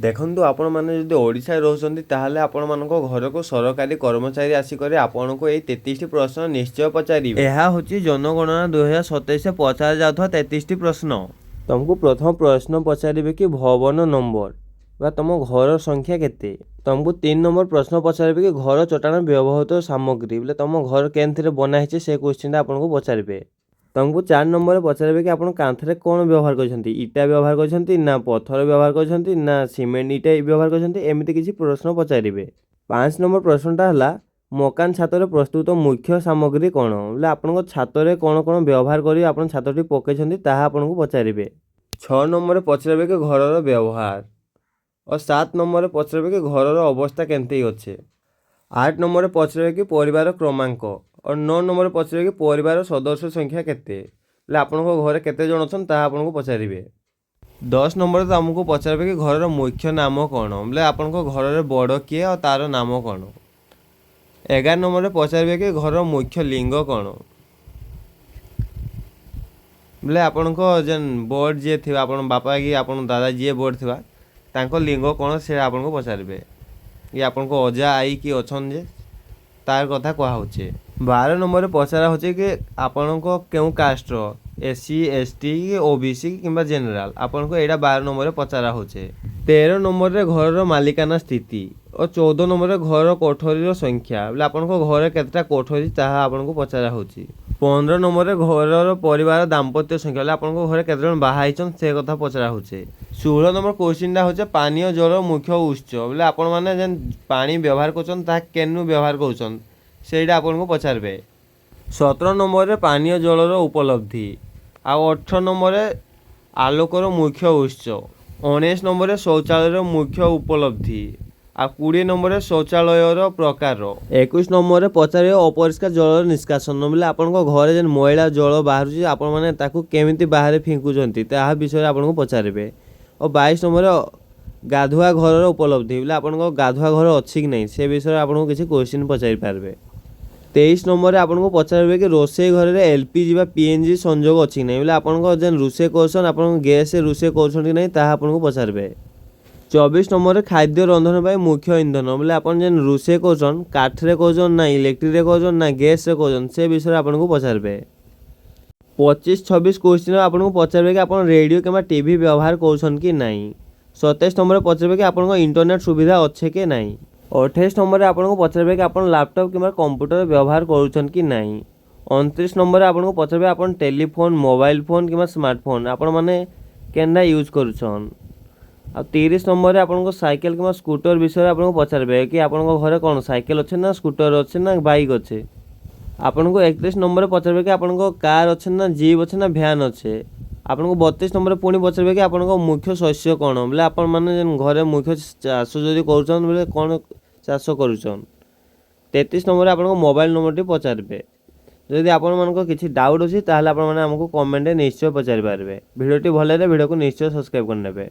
ଦେଖନ୍ତୁ, ଆପଣମାନେ ଯଦି ଓଡ଼ିଶାରେ ରହୁଛନ୍ତି, ତାହେଲେ ଆପଣମାନଙ୍କ ଘରକୁ ସରକାରୀ କର୍ମଚାରୀ ଆସିକରି ଆପଣଙ୍କୁ ଏଇ 33ଟି ପ୍ରଶ୍ନ ନିଶ୍ଚୟ ପଚାରିବେ। ଏହା ହେଉଛି ଜନଗଣନା 2027 ପଚରା ଯାଉଥିବା 33ଟି ପ୍ରଶ୍ନ। ତମକୁ ପ୍ରଥମ ପ୍ରଶ୍ନ ପଚାରିବେ କି ଭବନ ନମ୍ବର ବା ତମ ଘର ସଂଖ୍ୟା କେତେ। ତମକୁ 3 ନମ୍ବର ପ୍ରଶ୍ନ ପଚାରିବେ କି ଘର ଚଟାଣ ବ୍ୟବହୃତ ସାମଗ୍ରୀ, ବୋଲେ ତମ ଘର କେନ୍ଥିରେ ବନା ହେଇଛି, ସେ କ୍ୱେଶ୍ଚିନ୍ଟା ଆପଣଙ୍କୁ ପଚାରିବେ। ତମକୁ 4 ନମ୍ବରରେ ପଚାରିବେ କି ଆପଣ କାନ୍ଥରେ କ'ଣ ବ୍ୟବହାର କରିଛନ୍ତି, ଇଟା ବ୍ୟବହାର କରିଛନ୍ତି ନା ପଥର ବ୍ୟବହାର କରିଛନ୍ତି ନା ସିମେଣ୍ଟ ଇଟା ବ୍ୟବହାର କରିଛନ୍ତି, ଏମିତି କିଛି ପ୍ରଶ୍ନ ପଚାରିବେ। 5 ନମ୍ବର ପ୍ରଶ୍ନଟା ହେଲା, ମକାନ ଛାତରେ ପ୍ରସ୍ତୁତ ମୁଖ୍ୟ ସାମଗ୍ରୀ କ'ଣ? ବୋଲେ ଆପଣଙ୍କ ଛାତରେ କ'ଣ କ'ଣ ବ୍ୟବହାର କରି ଆପଣ ଛାତଟି ପକାଇଛନ୍ତି, ତାହା ଆପଣଙ୍କୁ ପଚାରିବେ। 6 ନମ୍ବରରେ ପଚାରିବେ କି ଘରର ବ୍ୟବହାର ଓ 7 ନମ୍ବରରେ ପଚାରିବେ କି ଘରର ଅବସ୍ଥା କେମିତି ଅଛି। 8 ନମ୍ବରରେ ପଚାରିବେ କି ପରିବାର କ୍ରମାଙ୍କ ଓ 9 ନମ୍ବରରେ ପଚାରିବେ କି ପରିବାର ସଦସ୍ୟ ସଂଖ୍ୟା କେତେ, ବୋଲେ ଆପଣଙ୍କ ଘରେ କେତେ ଜଣ ଅଛନ୍ତି, ତାହା ଆପଣଙ୍କୁ ପଚାରିବେ। 10 ନମ୍ବରରେ ତମକୁ ପଚାରିବେ କି ଘରର ମୁଖ୍ୟ ନାମ କ'ଣ, ବୋଲେ ଆପଣଙ୍କ ଘରରେ ବଡ଼ କିଏ ଆଉ ତାର ନାମ କ'ଣ। 11 ନମ୍ବରରେ ପଚାରିବେ କି ଘରର ମୁଖ୍ୟ ଲିଙ୍ଗ କ'ଣ, ବୋଲେ ଆପଣଙ୍କ ଯେନ୍ ବଡ଼ ଯିଏ ଥିବେ, ଆପଣଙ୍କ ବାପା କି ଆପଣଙ୍କ ଦାଦା ଯିଏ ବଡ଼ ଥିବା, ତାଙ୍କ ଲିଙ୍ଗ କ'ଣ, ସେ ଆପଣଙ୍କୁ ପଚାରିବେ କି ଆପଣଙ୍କ ଅଜା ଆଈ କିଏ ଅଛନ୍ତି ଯେ, ତାର କଥା କୁହାହେଉଛି। 12 ନମ୍ବରରେ ପଚରା ହେଉଛି କି ଆପଣଙ୍କ କେଉଁ କାଷ୍ଟର, ଏସ୍ ସି, ଏସ୍ ଟି କି ଓ ବି ସି କିମ୍ବା ଜେନେରାଲ, ଆପଣଙ୍କୁ ଏଇଟା 12 ନମ୍ବରରେ ପଚରା ହେଉଛି। 13 ନମ୍ବରରେ ଘରର ମାଲିକାନା ସ୍ଥିତି ଓ 14 ନମ୍ବରରେ ଘର କୋଠରୀର ସଂଖ୍ୟା, ବୋଲେ ଆପଣଙ୍କ ଘରେ କେତେଟା କୋଠରୀ, ତାହା ଆପଣଙ୍କୁ ପଚରା ହେଉଛି। 15 ନମ୍ବରରେ ଘରର ପରିବାର ଦାମ୍ପତ୍ୟ ସଂଖ୍ୟା, ବୋଲେ ଆପଣଙ୍କ ଘରେ କେତେ ଜଣ ବାହା ହେଇଛନ୍ତି, ସେ କଥା ପଚରା ହେଉଛି। 16 ନମ୍ବର କୋଶ୍ଚିନ୍ଟା ହେଉଛି ପାନୀୟ ଜଳର ମୁଖ୍ୟ ଉତ୍ସ, ବୋଲେ ଆପଣମାନେ ଯେନ୍ ପାଣି ବ୍ୟବହାର କରୁଛନ୍ତି, ତାହା କେନୁ ବ୍ୟବହାର କରୁଛନ୍ତି, ସେଇଟା ଆପଣଙ୍କୁ ପଚାରିବେ। 17 ନମ୍ବରରେ ପାନୀୟ ଜଳର ଉପଲବ୍ଧି ଆଉ 18 ନମ୍ବରରେ ଆଲୋକର ମୁଖ୍ୟ ଉତ୍ସ, 19 ନମ୍ବରରେ ଶୌଚାଳୟର ମୁଖ୍ୟ ଉପଲବ୍ଧି ଆଉ 20 ନମ୍ବରରେ ଶୌଚାଳୟର ପ୍ରକାର। 21 ନମ୍ବରରେ ପଚାରିବେ ଅପରିଷ୍କାର ଜଳର ନିଷ୍କାସନ, ବୋଲେ ଆପଣଙ୍କ ଘରେ ଯେନ୍ ମଇଳା ଜଳ ବାହାରୁଛି, ଆପଣମାନେ ତାକୁ କେମିତି ବାହାରେ ଫିଙ୍କୁଛନ୍ତି, ତାହା ବିଷୟରେ ଆପଣଙ୍କୁ ପଚାରିବେ। ଓ 22 ନମ୍ବରରେ ଗାଧୁଆ ଘରର ଉପଲବ୍ଧି, ବୋଲେ ଆପଣଙ୍କ ଗାଧୁଆ ଘର ଅଛି କି ନାହିଁ, ସେ ବିଷୟରେ ଆପଣଙ୍କୁ କିଛି କୋଶ୍ଚିନ୍ ପଚାରି ପାରିବେ। 23 ନମ୍ବରରେ ଆପଣଙ୍କୁ ପଚାରିବେ କି ରୋଷେଇ ଘରରେ ଏଲ୍ ପି ଜି ବା ପି ଏନ୍ ଜି ସଂଯୋଗ ଅଛି କି ନାହିଁ, ବୋଲେ ଆପଣଙ୍କ ଯେନ୍ ରୋଷେଇ କରୁଛନ୍, ଆପଣଙ୍କ ଗ୍ୟାସ୍ରେ ରୋଷେଇ କରୁଛନ୍ତି କି ନାହିଁ, ତାହା ଆପଣଙ୍କୁ ପଚାରିବେ। 24 ନମ୍ବରରେ ଖାଦ୍ୟ ରନ୍ଧନ ପାଇଁ ମୁଖ୍ୟ ଇନ୍ଧନ, ବୋଲେ ଆପଣ ଯେନ୍ ରୋଷେଇ କରୁଛନ୍, କାଠରେ କରୁଛନ୍ ନା ଇଲେକ୍ଟ୍ରିକରେ କରୁଛନ୍ ନା ଗ୍ୟାସ୍ରେ କରୁଛନ୍, ସେ ବିଷୟରେ ଆପଣଙ୍କୁ ପଚାରିବେ। 25, 26 କୋଶ୍ଚିନ୍ ଆପଣଙ୍କୁ ପଚାରିବେ କି ଆପଣ ରେଡ଼ିଓ କିମ୍ବା ଟିଭି ବ୍ୟବହାର କରୁଛନ୍ତି କି ନାହିଁ। 27 ନମ୍ବରରେ ପଚାରିବେ କି ଆପଣଙ୍କ ଇଣ୍ଟରନେଟ୍ ସୁବିଧା ଅଛି କି ନାହିଁ। 28 ନମ୍ବରରେ ଆପଣଙ୍କୁ ପଚାରିବେ କି ଆପଣ ଲାପଟପ୍ କିମ୍ବା କମ୍ପ୍ୟୁଟର ବ୍ୟବହାର କରୁଛନ୍ତି କି ନାହିଁ। 29 ନମ୍ବରରେ ଆପଣଙ୍କୁ ପଚାରିବେ ଆପଣ ଟେଲିଫୋନ୍, ମୋବାଇଲ ଫୋନ୍ କିମ୍ବା ସ୍ମାର୍ଟଫୋନ୍ ଆପଣମାନେ କେନ୍ଟା ୟୁଜ୍ କରୁଛନ୍। ଆଉ 30 ନମ୍ବରରେ ଆପଣଙ୍କ ସାଇକେଲ କିମ୍ବା ସ୍କୁଟର ବିଷୟରେ ଆପଣଙ୍କୁ ପଚାରିବେ କି ଆପଣଙ୍କ ଘରେ କ'ଣ ସାଇକେଲ ଅଛି ନା ସ୍କୁଟର ଅଛି ନା ବାଇକ୍ ଅଛି। ଆପଣଙ୍କୁ 31 ନମ୍ବରରେ ପଚାରିବେ କି ଆପଣଙ୍କ କାର୍ ଅଛି ନା ଜିପ୍ ଅଛି ନା ଭ୍ୟାନ୍ ଅଛି। ଆପଣଙ୍କୁ 32 ନମ୍ବରରେ ପୁଣି ପଚାରିବେ କି ଆପଣଙ୍କ ମୁଖ୍ୟ ଶସ୍ୟ କ'ଣ, ବୋଲେ ଆପଣମାନେ ଯେନ୍ ଘରେ ମୁଖ୍ୟ ଚାଷ ଯଦି କରୁଛନ୍, ବୋଲେ କ'ଣ ଚାଷ କରୁଛନ୍। 33 ନମ୍ବରରେ ଆପଣଙ୍କ ମୋବାଇଲ ନମ୍ବରଟି ପଚାରିବେ। ଯଦି ଆପଣମାନଙ୍କ କିଛି ଡାଉଟ୍ ଅଛି, ତାହେଲେ ଆପଣମାନେ ଆମକୁ କମେଣ୍ଟରେ ନିଶ୍ଚୟ ପଚାରି ପାରିବେ। ଭିଡ଼ିଓଟି ଭଲ ଲାଗିଲେ ଭିଡ଼ିଓକୁ ନିଶ୍ଚୟ ସବସ୍କ୍ରାଇବ୍ କରିନେବେ।